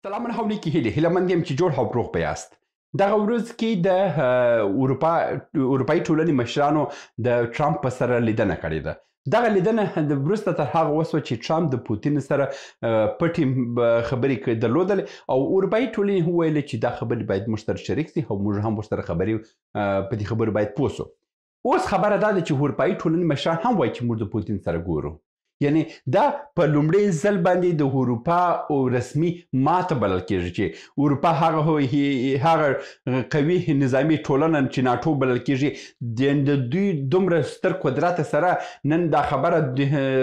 سلامونه او نیکې هیلې، هیله مند یم چې جوړ او روغ به یاست. دغه ورځ کې د اروپایي ټولنې مشرانو د ټرمپ په سره لیدنه کړې ده. دغه لیدنه د وروسته تر هغه وسوه چې ټرمپ د پوتین سره پټې خبرې درلودلې او اروپایي ټولنې وویل چې دا خبرې باید موږ سره شریک سي او موږ هم ورسره خبرې په دې خبرو باید پوه سو. اوس خبره دا ده چې اروپایي ټولنې مشران هم وایي چې موږ د پوتین سره ګورو. یعنی دا په لومړی ځل باندې د اروپا او رسمي ماته بلل کېږي چې اروپا هغه قوي نظامي ټولنه چې ناټو بلل کېږي، د دوی دومره ستر قدرت سره نن دا خبره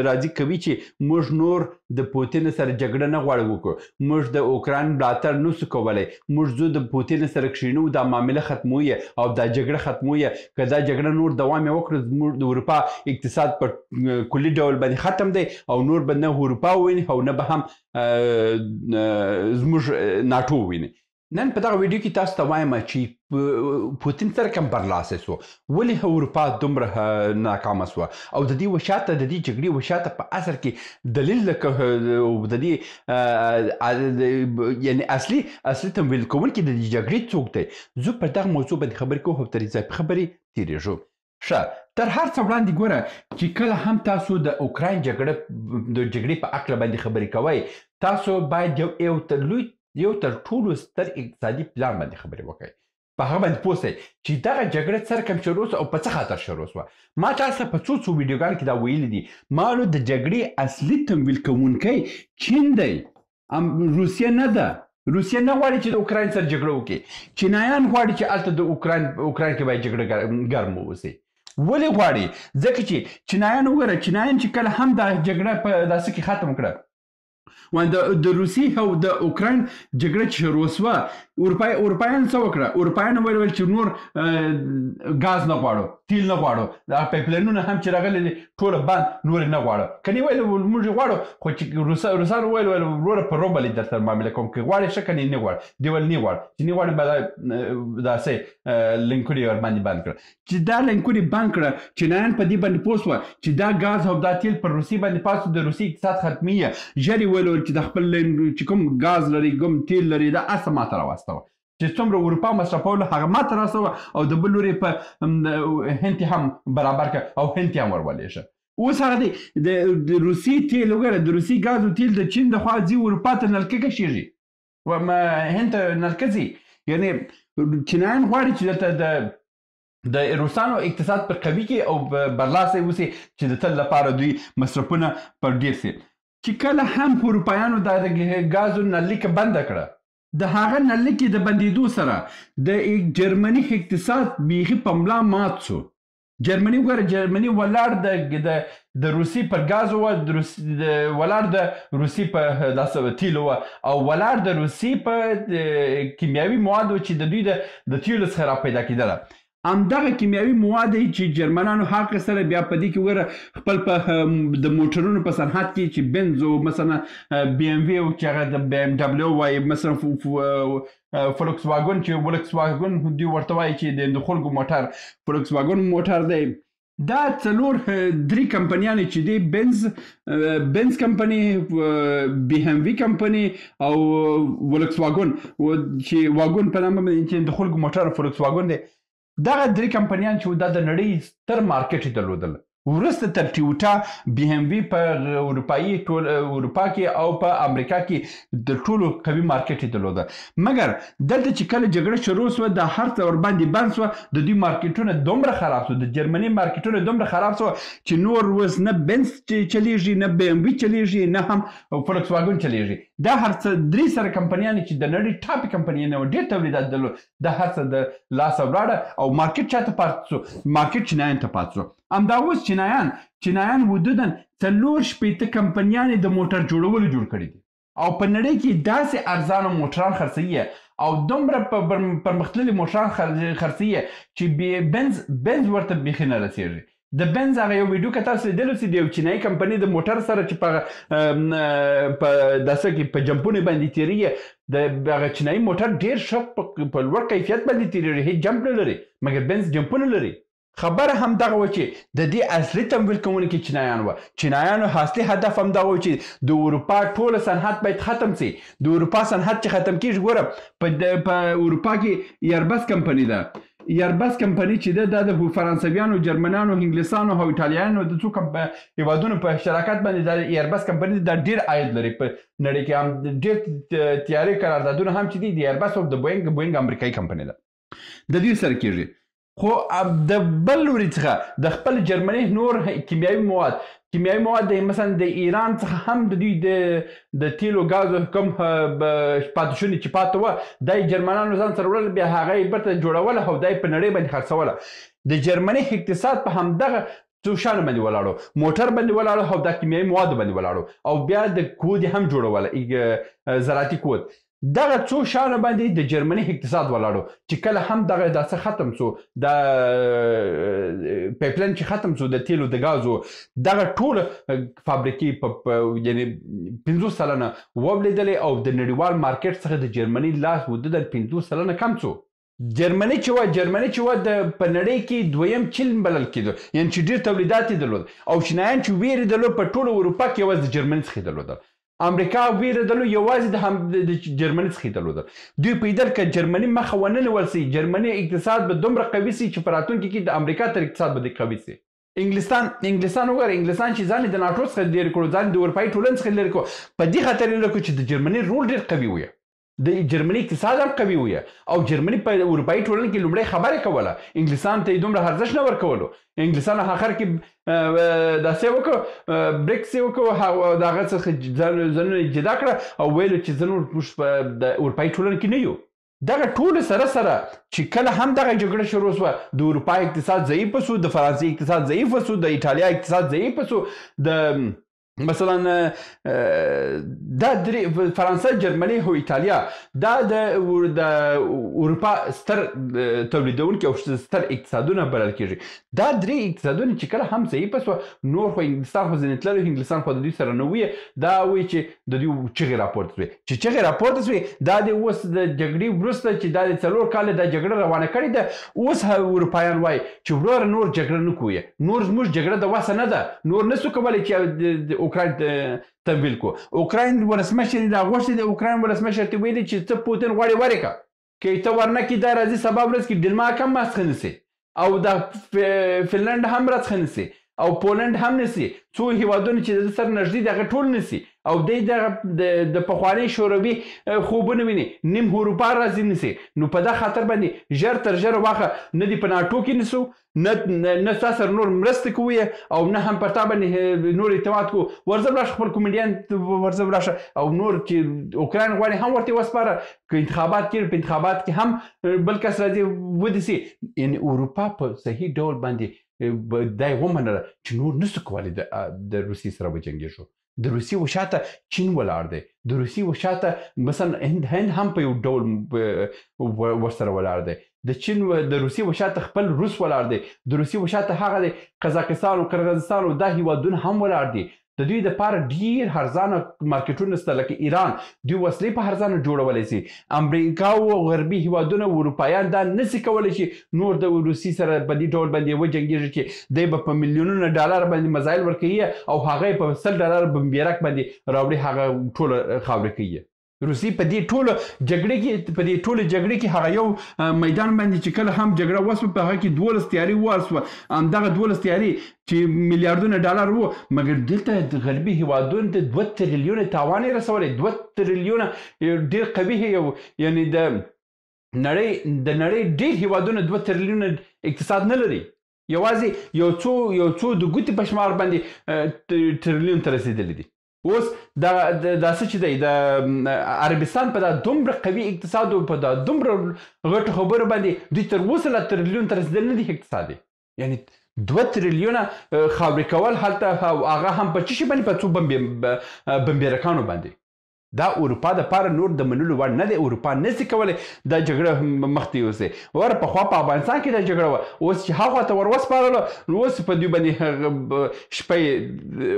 راځي کوي چې موږ نور د پوتین سره جګړه نه غواړو وکړو، موږ د اوکراین ملاتړ نسو کولی، موږ ځو د پوتین سره کښېنو، دا معامله ختمو یې او دا جګړه ختمو یې. که دا جګړه نور دوام یې وکړو، زموږ د اروپا اقتصاد په کلي ډول باندې ختم دی او نور به نه اروپا وویني او نه به هم زموږ ناټو وویني. نن په دغه ویډیو کې تاسو ته وایم چې پوتین سره کم برلاسی سو، ولې اروپا دومره ناکامه سوه او د دې وشاته، د دې جګړې وشاته په اصل کې دلیل د دې یعنی اصلي تمویل کوونکی د دې جګړې څوک دی. زه پر دغه موضوع باندې خبرې کوو او تر اضافي خبرې تېرېږو. ښه، تر هر څه وړاندې ګوره چې کله هم تاسو د اوکراین جګړه د جګړې په هکله باندې خبرې کوئ، تاسو باید یو تر ټولو ستر اقتصادي پلان باندې خبرې وکړئ. په هغه باندې پوه سئ چې دغه جګړه څه رقم شروع سوه او په څه خاطر شروع سوه. ما تاسو ته په څو څو ویډیوګانو کې دا ویلي دي، ما نو د جګړې اصلي تمویل کوونکی چین دی، روسیه نه ده. روسیه نه غواړي چې د اوکراین سره جګړه وکړي، چینایان غواړي چې هلته د اوکراین کې باید جګړه ګرم واوسي. ولې غواړي؟ ځکه چې چینایان وګوره، چینایان چې کله هم دا جګړه په داسې کې ختم کړه، د روسیې او د اوکراین جګړه چې شروع سوه، اروپایان څه وکړه؟ اروپایان ویل چې نور ګاز نه غواړو، تیل نه غواړو، دا پایپلاینونه هم چې راغلي دي ټوله بند، نور یې نه غواړو. که نه ویل موږ یې غواړو، خو چې روسانو ویل وروره په روبل یې درته معامله کوم، که غواړې ښه، که نه نه غواړو. دوی ویل نه غواړو، چې نه غواړي به داسې لینکونه یې ورباندې بند کړه. چې دا لینکونه یې بند کړه، چینایان په دې باندې پوه سوه چې دا ګاز او دا تیل پر روسیې باندې پاس، د روسیې اقتصاد ختمېږي. ژر یې ویل چې د خپل لین چې کوم ګاز لري، کوم تیل لري، دا هر څه ماته راواستوه. چې څومره اروپا مصرفوله هغه ماته راستوه او د بل لوري په هند هم برابر کړه او هند هم ورولېږه. اوس هغه دی د روسیې تیل وګوره، د روسیې ګاز او تیل د چین د خوا ځي اروپا ته نلکه کشېږي، هند ته نلکه ځي. یعنی چینایان غواړي چې دلته د روسانو اقتصاد پر قوي کړي او برلاسی اوسي چې د تل لپاره دوی مصرفونه پر ډېر سي. چې کله هم اروپایانو دا د ګازو نللیکه بنده کړه، د هغه نللیکې د بندېدو سره د جرمني اقتصاد بیخي په ملا مات سو. جرمني وګوره، جرمني ولاړ د روسیې پر ګازو وه، ولاړ د روسیې په داسې تیلو وه او ولاړ د روسیې په کیمیاوي موادو چې د دوی د تیلو څخه را پیدا کېدله. همدغه کیمیاوي مواد چې جرمنانو حق سره بیا په دې کې وګوره خپل په د موټرونو په صنعت کې چې بنز او مثلا بي ام وي او چې هغه د بي ام ډبلیو وایي، مثلا فولکس واګن چې فولکس واګن دوی ورته وایي چې د خلکو موټر فولکس واګن موټر دی. دا څلور درې کمپنیانې چې دی، بنز کمپنی، بي ام وي کمپنی او فولکس واګن چې واګن په نامه باندې چې د خلکو موټر فولکس واګن دی، دغه درې کمپنیان چې دا د نړۍ ستر مارکیټ یې درلودل. وروسته تر ټیوټا بي ام وي په اروپایي ټول اروپا کې او په امریکا کې د ټولو قوي مارکیټ یې درلوده. مګر دلته چې کله جګړه شروع سوه، دا هر څه ورباندې بند سوه، د دوی مارکیټونه دومره خراب سو، د جرمني مارکیټونه دومره خراب سوه چې نور اوس نه بنز چلیږي، نه بي ام وي چلیږي، نه هم فولکس واګن چلیږي. دا هر څه درې سره کمپنیانې چې د نړۍ ټاپې کمپنیانې وې، ډېر تولیدات درلود، دا هر څه د لاسه ولاړه او مارکیټ چاته پاتې سو؟ مارکیټ چینایان ته پاتې سو. همدا اوس چینایان حدوداً 64 کمپنیانې د موټر جوړولو جوړ کړي دي او په نړۍ کې داسې ارزانه موټران خرڅوي او دومره پرمختللي موټران خرڅوي چې بنز ورته بیخي نه رسېږي. د بنز هغه یو ویډیو که تاسو لیدلی سي، د یو چینایي کمپنۍ د موټر سره چې په داسې کې په جمپونو باندې تېرېږي، د هغه چینایي موټر ډېر ښه په لوړ کیفیت باندې تېرېږي، هېڅ جمپ نه لري، مګر بنز جمپونه لري. خبره هم دغه وه چې د دې اصلي تمویل کوونکي چینایان وه. چینایانو اصلي هدف هم دغه و چې د اروپا ټوله صنعت باید ختم سي. د اروپا صنعت چې ختم کیږي، ګوره په اروپا کې ایربس کمپني ده. ایربس کمپني چې ده، دا د فرانسویانو، جرمنانو، انګلیسانو او ایټالیانو د څو هیوادونو په شراکت باندې دا ایربس کمپني دا ډیر عاید لري په نړۍ کې. هم ډیر تیارې قراردادونه هم چې دي د ایربس او د بوینګ امریکایي کمپني ده، د دې سره کیږي. خو د بل لوري څخه د خپل جرمني نور کیمیاوي مواد مثلا د ایران څخه هم د دوی د تیلو ګازو کوم پاتې شوني چې پاتې وه، دا یې جرمنانو ځان سره وړل، بیا هغه یې بیرته جوړوله او دا یې په نړۍ باندې خرڅوله. د جرمني اقتصاد په همدغه څو شیانو باندې ولاړو، موټر باندې ولاړو او دا کیمیاوي موادو باندې ولاړو، او بیا د کود هم جوړوله، زراعتي کود. دغه څو شیانو باندې د جرمني اقتصاد ولاړو چې کله هم دغه دا څه ختم سو، د پایپلاین چې ختم سو د تیلو د ګازو، دغه ټوله فابریکې په یعنې 50% وبلېدلې او د نړیوال مارکیټ څخه د جرمني لاس و د 50% کم سو. جرمني چې وه د په نړۍ کې دویم چین بلل کېده، یعنې چې ډېر تولیدات یې درلود، او چینایان چې ویرې درلود په ټوله اروپا کې یوازې د جرمني څخه یې درلودل. امریکا ویره درلود یوازې د جرمني څخه یې درلودل. دوی پوهېدل که جرمني مخه ونه نیول سي، جرمني اقتصاد به دومره قوي سي چې په راتلونکي کې د امریکا تر اقتصاد به قوي سي. انګلستان وګوره، انګلستان چې ځان یې د ناټو څخه لرې کړو، ځان د اروپایي ټولنې څخه لرې کړو، په دې خاطر یې لرې کړو چې د جرمني رول ډېر قوي وي، د جرمني اقتصاد هم قوي وي، او جرمني په اروپایي ټولنه کې لومړی خبرې کوله، انګلستان ته یې دومره ارزښت نه ورکولو. انګلستان اخر کې داسې وکړو، بریکس یې وکړو، د هغه څخه ځانونه یې جدا کړه او ویلو چې زه نور موږ په د اروپایي ټولنه کې نه یو. دغه ټولو سره سره چې کله هم دغه جګړه شروع سوه، د اروپا اقتصاد ضعیف سو، د فرانسې اقتصاد ضعیف سو، د ایټالیا اقتصاد ضعیف سو، د مثلا دا درې فرانسه، جرمني او ایټالیا دا د اروپا ستر تولیدونکي او ستر اقتصادونه بلل کیږي. دا درې اقتصادونه چې کله هم ضعیف سوه، نور خو انګلستان خو ځینې تللی، انګلستان خو د دوی سره نه وي، دا وایي چې د دوی چغې راپورته سوې، چې چغې راپورته سوې، دا د اوس د جګړې وروسته چې دا د 4 کاله دا جګړه روانه کړې ده، اوس اروپایان وایي چې وروره نور جګړه نه کوي، نور زموږ جګړه د وسه نه ده، نور نسو کولی چې اوکراین تمویل کو. اوکراین ولسمشر دا غوښتي د اوکراین ولسمشر ته ویلي چې ته پوتین غواړې ورکه، که ته ورنه کړې دا راځي سبا ورځ کې ډنمارک هم راڅخه نیسي، او دا فنلنډ هم راڅخه نیسي، او پولنډ هم نیسي، څو هیوادونه چې د سره نږدې دي هغه ټول نیسي، او دی دغه د پخواني شوروي خوبونه ویني، نیم اروپا راځي نیسي. نو په دا خاطر باندې ژر تر ژره واخه، نه دې په ناټو کې نیسو، نه ستا سره نور مرسته کوي، او نه هم پر تا باندې نور اعتماد کوو. ورځه ولاړ شه خپل کومیډیان ورځه ولاړ شه، او نور چې اوکراین غواړي هم ورته وسپاره، که انتخابات کېږي په انتخابات کې هم بل کس راځي ودیسي. یعنې اروپا په صحیح ډول باندې دا یې ومنله چې نور نسو کولی د روسیې سره وجنګېږو. د روسیې و شاته چین ولاړ دی، د روسیې و شاته مثلا هند هم په یو ډول ورسره ولاړ دی، د چین د روسیې و شاته خپل روس ولاړ دی، د روسیې و شاته هغه دی قزاقستان او قرغیزستان او دا هیوادونه هم ولاړ دي. د دوی دپاره ډیر هرزانه مارکیټونه شته، لکه ایران دوی وسلې په هرزانه جوړولی سي. امریکا او غربي هیوادونه اروپایان دا نسي کولی چې نور د روسیې سره په دې ډول باندې وجنګېږي چې دی به په میلیونونه ډالر باندې مزایل ورکوي او هغه یې په 100 ډالر بمبیرک باندې راوړي، هغه ټوله خاورې کوي. روسیې په دې ټوله جګړې کې، په دې ټوله جګړې کې هغه یو میدان باندې چې کله هم جګړه وسوه، په هغه کې 12 تیارې وسوه، همدغه 12 تیارې چې میلیاردونه ډالر وو، مګر دلته غربي هیوادونو ته 2 تریلیونه تاوان یې رسولی، 2 تریلیونه ډېر قوي یو، یعنې د نړۍ ډېر هیوادونه 2 تریلیونه اقتصاد نه لري، یوازې یو څو د ګوتې په شمار باندې تریلیون ته رسېدلي دي. اوس دا څه چې دی د عربستان په دا دومره قوي اقتصاد او په دا دومره غټو خبرو باندې دوی تر اوسه لا تریلیون ته رسېدل نه دي اقتصاد، یعنې 2 تریلیونه خاورې کول هلته، هغه هم په څه شي باندې، په څو بمبیرکانو باندې. دا اروپا د پاره نور د منلو وړ نه دی. اروپا نسی کولی دا جګړه مخته یوسي. ور پخوا په افغانستان کې دا جګړه وه، اوس چې هاخوا ته ور وسپارله نو اوس په دوی باندې شپه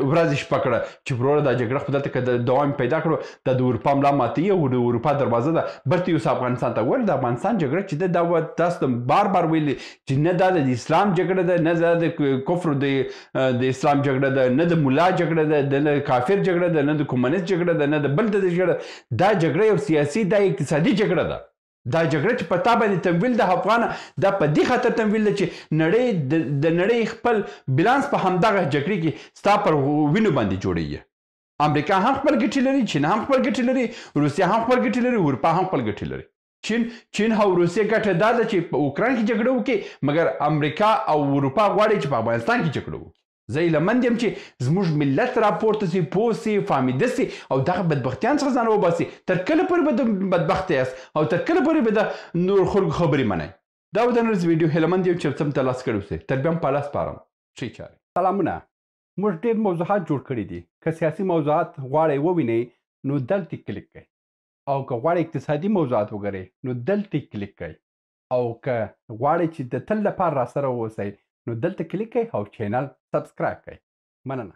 ورځ شپه کړه چې وروره دا جګړه خو دلته که دوام پیدا کړو دا د اروپا ملا ماتوي او د اروپا دروازه ده بیرته یوسه افغانستان ته. ور د افغانستان جګړه چې ده دا تاسو ته بار بار ویلي چې نه دا د اسلام جګړه ده، نه دا د کفر د اسلام جګړه ده، نه د ملا جګړه ده، نه د کافر جګړه ده، نه د کمونیست جګړه ده، نه د بل د جګړه. دا جګړه یو سیاسي دا اقتصادي جګړه ده. دا جګړه چې په تا باندې تمویل ده افغانه، دا په دې خاطر تمویل ده چې نړۍ د نړۍ خپل بیلانس په همدغه جګړې کې ستا پر وینو باندې جوړیږي. امریکا هم خپل ګټې لري، چین هم خپل ګټې لري، روسیه هم خپل ګټې لري، اروپا هم خپل ګټې لري. چین او روسیه ګټه دا ده چې په اوکراین کې جګړه وکړي، مګر امریکا او اروپا غواړي چې په افغانستان کې جګړه وکړي. زه هیله مند یم چې زموږ ملت راپورته سي، پوه سي، فهمیده سي او دغه بدبختیان څخه ځان وباسي. تر کله پورې به د بدبخته یاست او تر کله پورې به د نور خلکو خبرې منئ؟ دا و د نن ورځې ویډیو. هیله مند یم چې څه مو ترلاسه کړي اوسئ. تر بیا مو په الله سپارم. ښې چارې. سلامونه. موږ ډېر موضوعات جوړ کړي دي. که سیاسي موضوعات غواړئ ووینئ نو دلته کلیک کړئ، او که غواړئ اقتصادي موضوعات وګورئ نو دلته کلیک کړئ، او که غواړئ چې د تل لپاره راسره واوسئ نو دلته کلیک کړئ او چینل سبسکرایب کړئ. مننه.